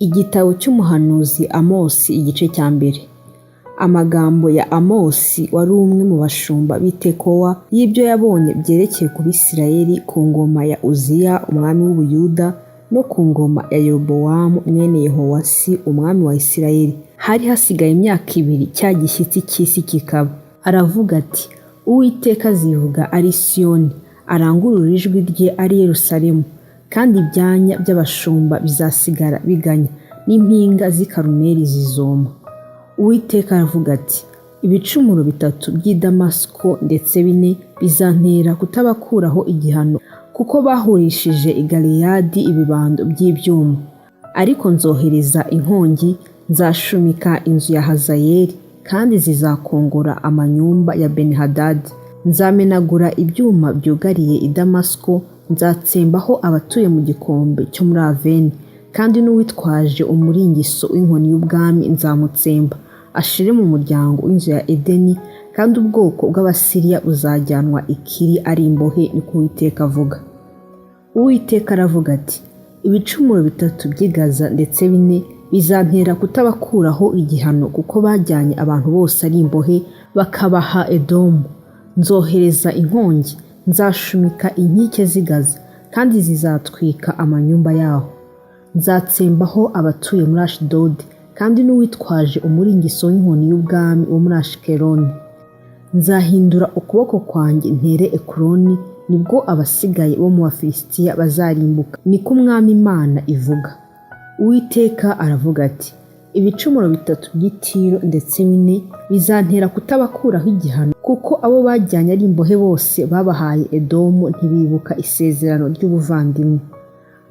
Igitabo cy'umuhanuzi Amosi igice cya mbere. Amagambo ya Amosi wari umwe mu bashumba b'i Tekowa y'ibyo yabonye byerekeye ku Bisirayeli ku ngoma ya Uziya umwami w'Ubuyuda no ku ngoma ya Yerobowamu mwene Yehowasi umwami wa Isirayeli. Hari hasigaye imyaka 2 cya gishyitsi cy'isi kikaba. Aravuga ati: Uwiteka azivuga ari i Siyoni, arangurure ijwi rye ari i Yerusalemu, kandi ibyanya by'abashumba bizasigara biganya, n'impinga z'i Karumeli zizuma. Uwiteka aravuga ati: Ibicumuro 3 by'i Damasiko ndetse 4 bizantera kutabakuraho igihano, kuko bahurishije i Galeyadi ibibando by'ibyuma. Ariko nzohereza inkongi, nzashumika inzu ya Hazayeli, kandi zizakongora amanyumba ya Benihadadi. Nzamenagura ibyuma byugariye i Damasiko, nzatsembaho abatuye mu gikombe cyo muri Aveni, kandi n'uwitwaje umuringiso w'inkoni y'ubwami nzamutsemba, ashire mu muryango w'inzu ya Edeni, kandi ubwoko bw'Abasiriya buzajyanwa i Kiri ari imbohe, niko Uwiteka avuga. Uwiteka aravuga ati: Ibicumuro 3 by'i Gaza ndetse 4 bizantera kutabakuraho igihano, kuko bajyanye abantu bose ari imbohe bakabaha Edomu. Nzohereza inkongi, nzashumika inkike z'i Gaza, kandi zizatwika amanyumba yaho. Nzatsembaho abatuye muri Ashidodi, kandi n'uwitwaje umuringiso w'inkoni y'ubwami wo muri Ashikeloni. Nzahindura ukuboko kwanjye ntere Ekuroni, nibwo abasigaye bo mu Bafilisitiya bazarimbuka, niko Umwami Imana ivuga. Uwiteka aravuga ati: Ibicumuro 3 by'i Tiro ndetse 4 bizantera kutabakuraho igihano, kuko abo bajyanye ari imbohe bose babahaye Edomu, ntibibuka isezerano ry'ubuvandimwe.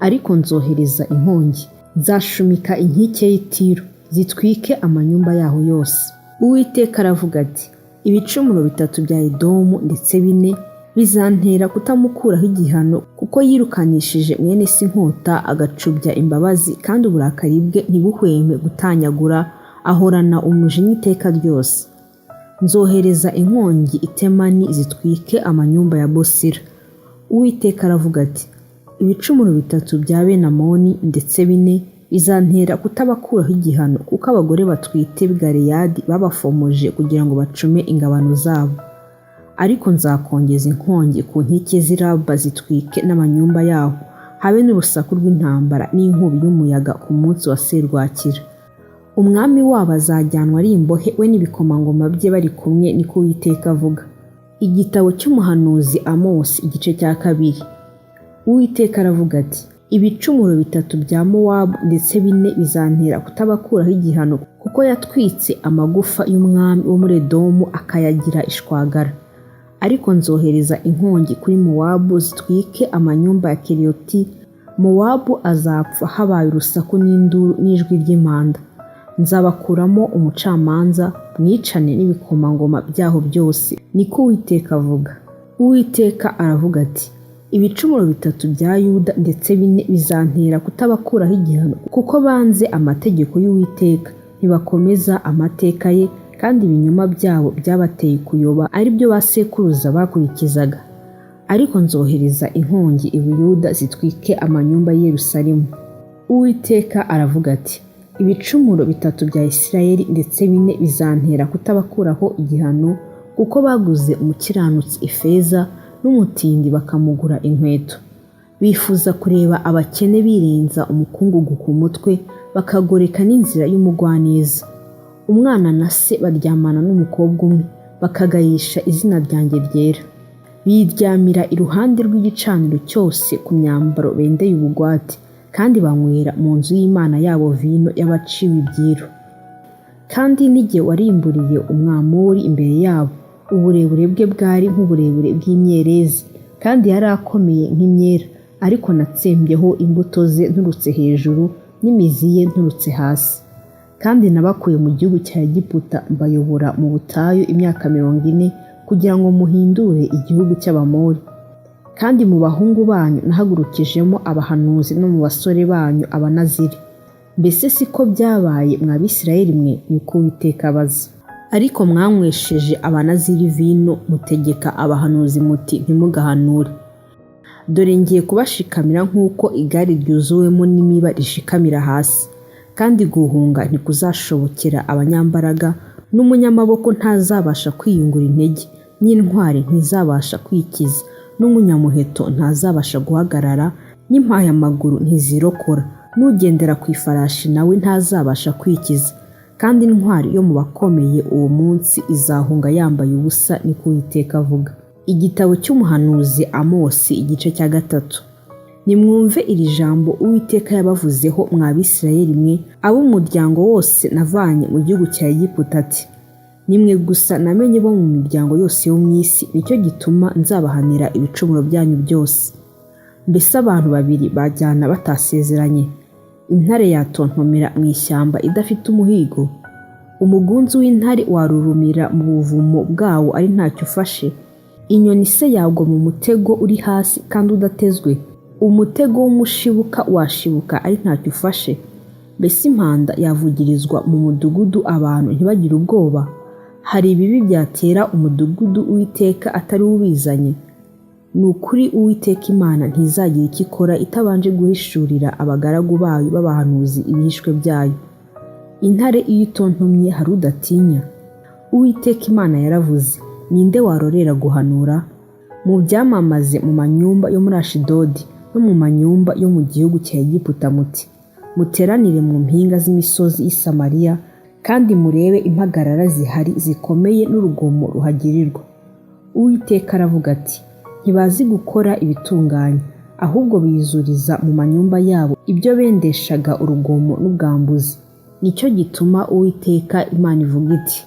Ariko nzohereza inkongi, nzashumika inkike y'i Tiro, zitwike amanyumba yaho yose. Uwiteka aravuga ati: Ibicumuro 3 bya Edomu ndetse 4 bizantera kutamukuraho igihano, kuko yirukanishije mwene se inkota, agacubya imbabazi, kandi uburakari bwe ntibuhweme gutanyagura, ahorana umujinya iteka ryose. Nzohereza inkongi i Temani, zitwike amanyumba ya Bosira. Uwiteka aravuga ati: Ibicumuro 3 bya Benamoni ndetse 4 bizantera kutabakuraho igihano, kuko abagore batwite b'i Galeyadi babafomoje kugira ngo bacume ingabano zabo. Ariko nzakongeza inkongi ku nkike z'i Raba, zitwike n'amanyumba yaho, habe n'urusaku rw'intambara n'inkubi y'umuyaga ku munsi wa serwakira. Umwami wabo azajyanwa ari imbohe, we n'ibikomangoma bye bari kumwe, niko Uwiteka avuga. Igitabo cy'umuhanuzi Amosi igice cya 2. Uwiteka aravuga ati: Ibicumuro 3 bya Mowabu ndetse 4 bizantera kutabakuraho igihano, kuko yatwitse amagufa y'umwami wo muri Edomu akayagira ishwagara. Ariko nzohereza inkongi kuri Mowabu, zitwike amanyumba ya Keriyoti. Mowabu azapfa habaye urusaku n'induru n'ijwi ry'impanda. Nzabakuramo umucamanza, mwicane n'ibikomangoma byaho byose, niko Uwiteka avuga. Uwiteka aravuga ati: Ibicumuro 3 bya Yuda ndetse 4 bizantera kutabakuraho igihano, kuko banze amategeko y'Uwiteka, ntibakomeza amateka ye, kandi ibinyoma byabo byabateye kuyoba, ari byo ba sekuruza bakurikizaga. Ariko nzohereza inkongi i Buyuda, zitwike amanyumba y'i Yerusalemu. Uwiteka aravuga ati: Ibicumuro 3 bya Isirayeli ndetse 4 bizantera kutabakuraho igihano, kuko baguze umukiranutsi ifeza, n'umutindi bakamugura inkweto. Bifuza kureba abakene birenza umukungugu ku mutwe, bakagoreka n'inzira y'umugwaneza. Umwana na se baryamana n'umukobwa umwe, bakagayisha izina ryanjye ryera. Biryamira iruhande rw'igicaniro cyose ku myambaro bendeye ubugwate, kandi banywera mu nzu y'Imana yabo vino y'abaciwe ibyiru. Kandi n'igihe warimburiye Umwamori imbere yabo, uburebure bwe bwari nk'uburebure bw'imyerezi, kandi yari akomeye nk'imyera, ariko natsembyeho imbuto ze nturutse hejuru, n'imizi ye nturutse hasi. Kandi nabakuye mu gihugu cya Egiputa, mbayobora mu butayu imyaka 40, kugira ngo muhindure igihugu cy'Abamori. Kandi mu bahungu banyu nahagurukijemo abahanuzi, no mu basore banyu abanaziri. Mbese siko byabaye mwa Bisirayeli mwe? Niko Uwiteka abaza. Ariko mwanywesheje abanaziri vino, mutegeka abahanuzi muti: Ntimugahanure. Dore ngiye kubashikamira nk'uko igare ryuzuwemo n'imiba rishikamira hasi. Kandi guhunga ntikuzashobokera abanyambaraga, n'umunyamaboko ntazabasha kwiyungura intege, n'intwari ntizabasha kwikiza, n'umunyamuheto ntazabasha guhagarara, n'impayamaguru ntizirokora, n'ugendera ku ifarashi nawe ntazabasha kwikiza. Kandi intwari yo mu bakomeye uwo munsi izahunga yambaye ubusa, niko Uwiteka avuga. Igitabo cy'umuhanuzi Amosi igice cya 3. Nimwumve iri jambo Uwiteka yabavuzeho, mwa Bisirayeli mwe, ab'umuryango wose navanye mu gihugu cya Egiputa, ati: Nimwe gusa namenye bo mu miryango yose yo mu isi, nicyo gituma nzabahanira ibicumuro byanyu byose. Mbese abantu babiri bajyana batasezeranye? Intare yatontomera mu ishyamba idafite umuhigo? Umugunzu w'intare warurumira mu buvumo bwawo ari ntacyo ufashe? Inyoni se yagwa mu mutego uri hasi kandi udatezwe? Umutego w'umushibuka washibuka ari ntacyo ufashe? Mbese impanda yavugirizwa mu mudugudu abantu ntibagire ubwoba? Hari ibibi byatera umudugudu Uwiteka atari ubizanye? Ni ukuri Uwiteka Imana ntizagira icyo ikora itabanje guhishurira abagaragu bayo b'abahanuzi ibihishwe byayo. Intare iyo itontomye hari udatinya? Uwiteka Imana yaravuze, ninde warorera guhanura? Mubyamamaze mu manyumba yo muri Ashidodi no mu manyumba yo mu gihugu cya Egiputa muti: Muteranire mu mpinga z'imisozi y'i Samariya, kandi murebe impagarara zihari zikomeye n'urugomo ruhagirirwa. Uwiteka aravuga ati: Ntibazi gukora ibitunganye, ahubwo bizuriza mu manyumba yabo ibyo bendeshaga urugomo n'ubwambuzi. Nicyo gituma Uwiteka Imana ivuga iti: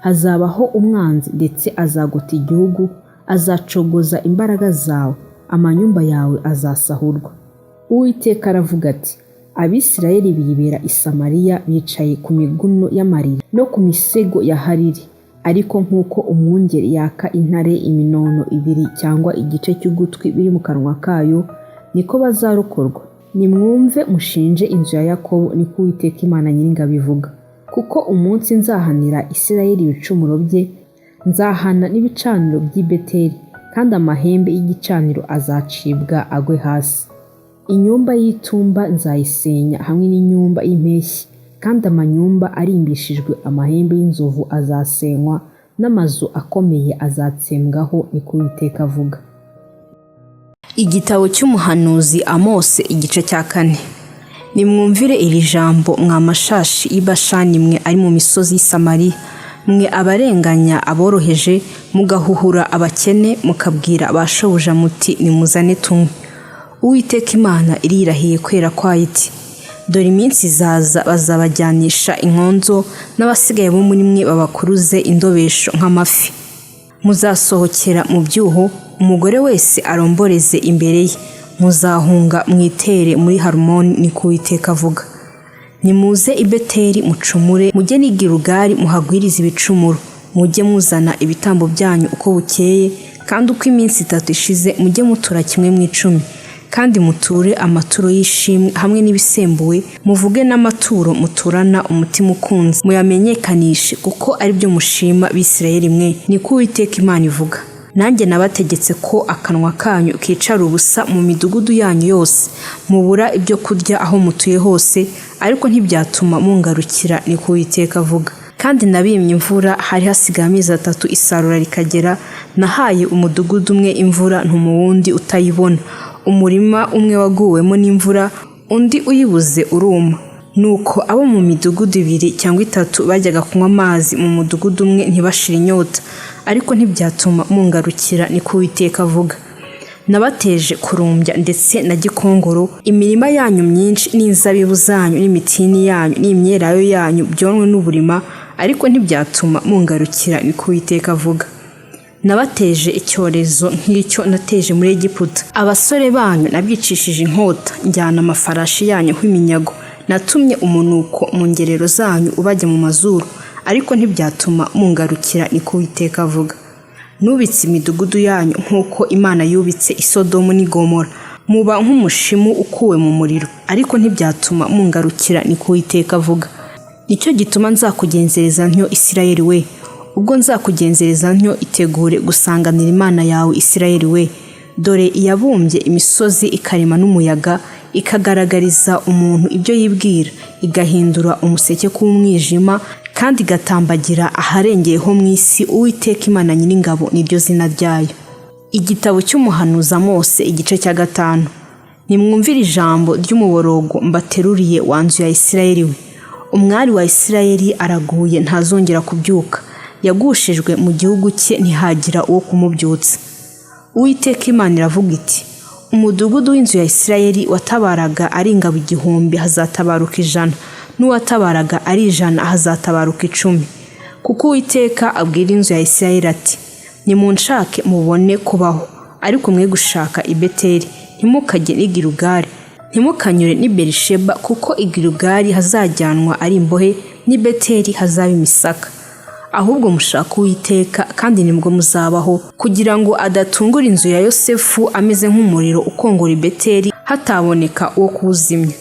Hazabaho umwanzi, ndetse azagota igihugu, azacogoza imbaraga zawe, amanyumba yawe azasahurwa. Uwiteka aravuga ati: Abisirayeli bibera i Samariya, bicaye ku miguno y'amariri no ku misego ya hariri. Ariko nk'uko umwungeri yaka intare iminono ibiri cyangwa igice cy'ugutwi biri mu kanwa kayo, niko bazarokorwa. Nimwumve mushinje inzu ya Yakobo, niko Uwiteka Imana Nyiringabo ivuga. Kuko umunsi nzahanira Isirayeli ibicumuro bye, nzahana n'ibicaniro by'i Beteli, kandi amahembe y'igicaniro azacibwa agwe hasi. Inyumba y'itumba nzayisenya hamwe n'inyumba y'impeshyi, kandi amanyumba arimbishijwe amahembe y'inzovu azasenywa, n'amazu akomeye azatsembwaho, niko Uwiteka avuga. Igitabo cy'umuhanuzi Amose igice cya 4. Nimwumvire iri jambo, mwa mashashi y'i Bashani mwe ari mu misozi y'i Samariya, mwe abarenganya aboroheje, mugahuhura abakene, mukabwira ba shobuja muti: Nimuzane tunywe. Uwiteka Imana irirahiye kwera kwayo iti: Dore iminsi izaza bazabajyanisha inkonzo, n'abasigaye bo muri mwe babakuruze indobesho nk'amafi. Muzasohokera mu byuho, umugore wese aromboreze imbere ye, muzahunga mwitere muri Harumoni, niko Uwiteka avuga. Nimuze i Beteli mucumure, mujye n'i Gilugari muhagwirize ibicumuro, mujye muzana ibitambo byanyu uko bukeye, kandi uko iminsi 3 ishize mujye mutura kimwe mu 10, kandi muture amaturo y'ishimwe hamwe n'ibisembuwe, muvuge n'amaturo muturana umutima ukunze, muyamenyekanishe, kuko ari byo mushima Bisirayeli mwe, niko Uwiteka Imana ivuga. Nanjye nabategetse ko akanwa kanyu kicara ubusa mu midugudu yanyu yose, mubura ibyo kurya aho mutuye hose, ariko ntibyatuma mungarukira, niko Uwiteka avuga. Kandi nabimye imvura, hari hasigaye amezi 3 isarura rikagera, nahaye umudugudu umwe imvura ntuma uwundi utayibona. Umurima umwe waguwemo n'imvura, undi uyibuze uruma. Nuko abo mu midugudu 2 cyangwa 3 bajyaga kunywa amazi mu mudugudu umwe ntibashire inyota, ariko ntibyatuma mungarukira, niko Uwiteka avuga. Nabateje kurumbya ndetse na gikongoro, imirima yanyu myinshi n'inzabibu zanyu n'imitini yanyu n'imyelayo yanyu byonwe n'uburima, ariko ntibyatuma mungarukira, niko Uwiteka avuga. Nabateje icyorezo nk'icyo nateje muri Egiputa. Abasore banyu nabicishije inkota, njyana amafarashi yanyu nk'iminyago. Natumye umunuko mu ngerero zanyu ubajya mu mazuru, ariko ntibyatuma mungarukira, niko Uwiteka avuga. Nubitse imidugudu yanyu nk'uko Imana yubitse i Sodomu n'i Gomora, muba nk'umushimu ukuwe mu muriro, ariko ntibyatuma mungarukira, niko Uwiteka avuga. Nicyo gituma nzakugenzereza ntyo, Isirayeli we. Ubwo nzakugenzereza ntyo, itegure gusanganira Imana yawe, Isirayeli we. Dore iyabumbye imisozi ikarema n'umuyaga, Ikagaragariza umuntu ibyo yibwira, igahindura umuseke kuba umwijima, kandi igatambagira aharengeye ho mu isi. Uwiteka Imana Nyiringabo niryo zina ryayo. Igitabo cy'umuhanuzi Amose, igice cya 5. Nimwumvire ijambo ry'umuborogo mbateruriye, wa nzu ya Isirayeli we. Umwari wa Isirayeli araguye, ntazongera kubyuka. Yagushijwe mu gihugu cye, ntihagira uwo kumubyutsa. Uwiteka Imana iravuga iti: Umudugudu w'inzu ya Isirayeli watabaraga ari ingabo 1000 hazatabaruka 100, n'uwatabaraga ari 100 hazatabaruka 10. Kuko Uwiteka abwira inzu ya Isirayeli ati: Nimunshake mubone kubaho, ariko mwe gushaka i Beteli, ntimukajye n'i Gilugali, ntimukanyure n'i Berisheba, kuko i Gilugali hazajyanwa ari imbohe, n'i Beteli hazaba imisaka. Ahubwo mushake Uwiteka, kandi nibwo muzabaho, kugira ngo adatungura inzu ya Yosefu ameze nk'umuriro ukongora i Beteli, hataboneka uwo kuwuzimya.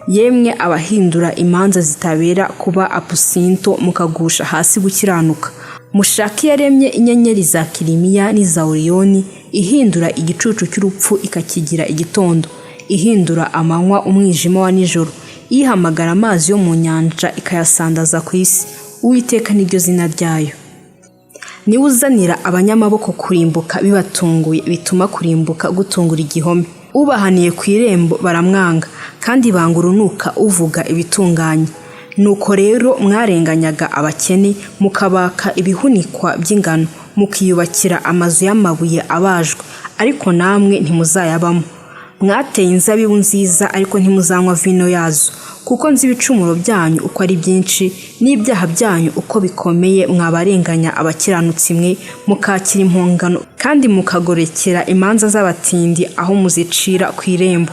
Yemwe abahindura imanza zitabera kuba apusinto, mukagusha hasi gukiranuka, mushake iyaremye inyenyeri za Kirimiya n'iza Oriyoni, ihindura igicucu cy'urupfu ikakigira igitondo, ihindura amanywa umwijima wa nijoro, ihamagara amazi yo mu nyanja ikayasandaza ku isi. Uwiteka niryo zina ryayo. Niwe uzanira abanyamaboko kurimbuka bibatunguye, bituma kurimbuka gutungura igihome. Ubahaniye ku irembo baramwanga, kandi banga urunuka uvuga ibitunganye. Nuko rero mwarenganyaga abakene, mukabaka ibihunikwa by'ingano, mukiyubakira amazu y'amabuye abajwe, ariko namwe ntimuzayabamo. Mwateye inzabibu nziza, ariko ntimuzanywa vino yazo, kuko nzi ibicumuro byanyu uko ari byinshi, n'ibyaha byanyu uko bikomeye. Mwabarenganya abakiranutsi mwe, mukakira impongano, kandi mukagorekera imanza z'abatindi aho muzicira ku irembo.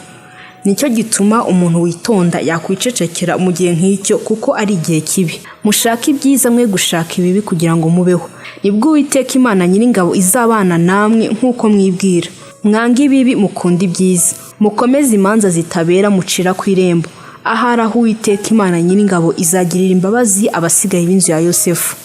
Nicyo gituma umuntu witonda yakwicecekera mu gihe nk'icyo, kuko ari igihe kibi. Mushake ibyiza, mwe gushaka ibibi, kugira ngo mubeho. Nibwo Uwiteka Imana Nyiringabo izabana namwe nk'uko mwibwira. Mwange ibibi, mukunde ibyiza, mukomeze imanza zitabera mucira ku irembo. Ahari aho Uwiteka Imana Nyiringabo izagirira imbabazi abasigaye b'inzu ya Yosefu.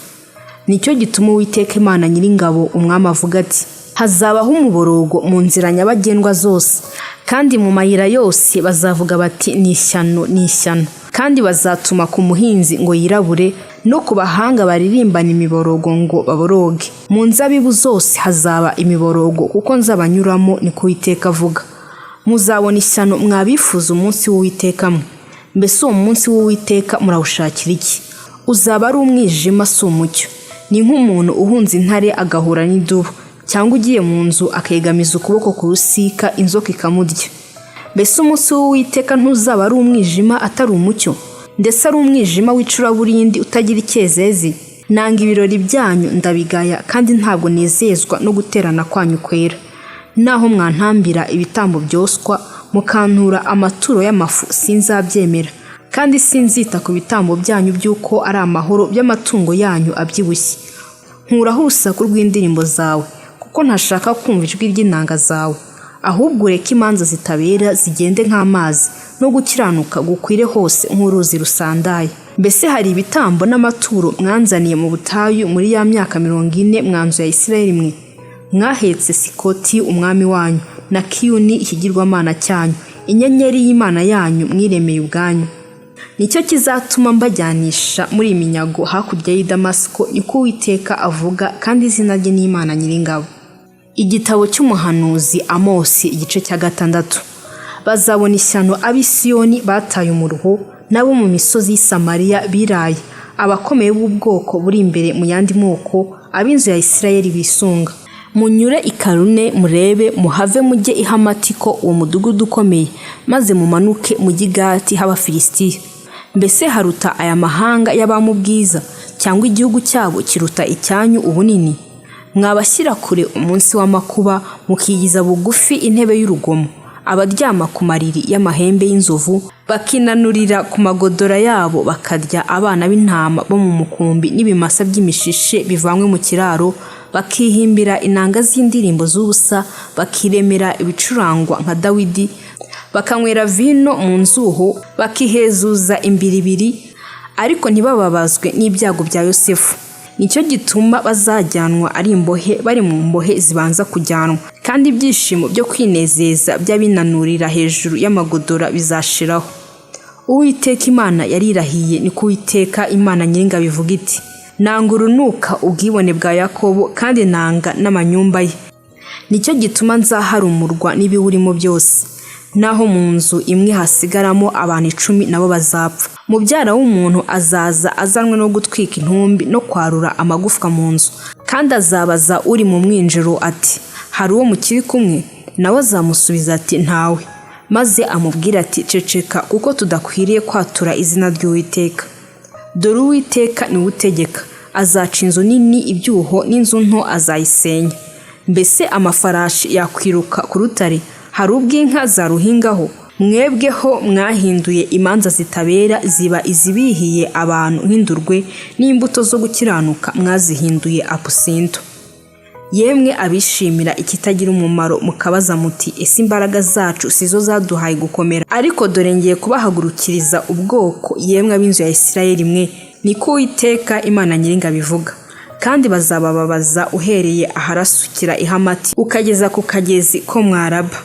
Nicyo gituma Uwiteka Imana Nyiringabo umwami avuga ati: Hazabaho umuborogo mu nzira nyabagendwa zose, kandi mu mayira yose bazavuga bati: Ni ishyano, ni ishyano. Kandi bazatuma ku muhinzi ngo yirabure, no ku bahanga baririmbana imiborogo ngo baboroge. Mu nzabibu zose hazaba imiborogo, kuko nzabanyuramo, niko Uwiteka avuga. Muzabona ishyano mwabifuza umunsi w'Uwiteka mwe. Mbese uwo munsi w'Uwiteka murawushakira iki? Uzaba ari umwijima, si umucyo. Ni nk'umuntu uhunze intare agahura n'idubu, cyangwa ugiye mu nzu akegamiza ukuboko ku rusika, inzoka ikamurya. Mbese umunsi w'Uwiteka ntuzaba ari umwijima atari umucyo, ndetse ari umwijima w'icuraburindi utagira icyezezi? Nanga ibirori byanyu, ndabigaya, kandi ntabwo nezezwa no guterana kwanyu kwera. Naho mwantambira ibitambo byoswa, mukantura amaturo y'amafu, sinzabyemera, kandi sinzita ku bitambo byanyu by'uko ari amahoro by'amatungo yanyu abyibushye. Nkuraho urusaku rw'indirimbo zawe, kuko ntashaka kumva ijwi ry'inanga zawe. Ahubwo ureke imanza zitabera zigende nk'amazi, no gukiranuka gukwire hose nk'uruzi rusandaye. Mbese hari ibitambo n'amaturo mwanzaniye mu butayu muri ya myaka 40, mwa nzu ya Isirayeli mwe? Mwahetse Sikoti umwami wanyu, na Kiyuni ikigirwamana cyanyu, inyenyeri y'imana yanyu mwiremeye ubwanyu. Nicyo kizatuma mbajyanisha muri iyi minyago hakurya y'i Damasiko, niko Uwiteka avuga, kandi izina rye ni Imana Nyiringabo. Igitabo cy'umuhanuzi Amosi, igice cya 6. Bazabona ishyano ab'i Siyoni bataye umuruho, n'abo mu misozi y'i Samariya biraye, abakomeye b'ubwoko buri imbere mu yandi moko, ab'inzu ya Isirayeli bisunga. Munyure i Karune murebe, muhave mujye i Hamati ko uwo mudugudu ukomeye, maze mumanuke mujye i Gati h'Abafilisitiya. Mbese haruta aya mahanga y'abamu ubwiza, cyangwa igihugu cyabo kiruta icyanyu ubunini? Mwabashyira kure umunsi w'amakuba, mukigiza bugufi intebe y'urugomo, abaryama ku mariri y'amahembe y'inzovu, bakinanurira ku magodora yabo, bakarya abana b'intama bo mu mukumbi n'ibimasa by'imishishe bivanywe mu kiraro, bakihimbira inanga z'indirimbo z'ubusa, bakiremera ibicurangwa nka Dawidi, bakanywera vino mu nzuho, bakihezuza imbiribiri, ariko ntibababazwe n'ibyago bya Yosefu. Nicyo gituma bazajyanwa ari imbohe, bari mu mbohe zibanza kujyanwa, kandi ibyishimo byo kwinezeza by'abinanurira hejuru y'amagodora bizashiraho. Uwiteka Imana yarirahiye, niko Uwiteka Imana Nyiringabo ivuga iti: Nanga urunuka ubwibone bwa Yakobo, kandi nanga n'amanyumba ye. Nicyo gituma nzaharumurwa n'ibiwurimo byose. Naho mu nzu imwe hasigaramo abantu 10, nabo bazapfa. Mubyara w'umuntu azaza azanwe no gutwika intumbi no kwarura amagufwa mu nzu, kandi azabaza uri mu mwinjiro ati: Hari uwo mukiri kumwe? Nawe azamusubiza ati: Ntawe. Maze amubwira ati: Ceceka, kuko tudakwiriye kwatura izina ry'Uwiteka. Dore Uwiteka niwe utegeka, azaca inzu nini ibyuho, n'inzu nto azayisenya. Mbese amafarashi yakwiruka ku rutare? Hari ubwo inka zaruhingaho? Mwebweho mwahinduye imanza zitabera ziba izibihiye abantu nk'indurwe, n'imbuto zo gukiranuka mwazihinduye apusinto. Yemwe abishimira ikitagira umumaro, mukabaza muti: Ese imbaraga zacu si zo zaduhaye gukomera? Ariko dore ngiye kubahagurukiriza ubwoko, yemwe ab'inzu ya Isirayeli mwe, niko Uwiteka Imana Nyiringabo ivuga, kandi bazabababaza uhereye aharasukira i Hamati ukageza ku kagezi ko Mwaraba.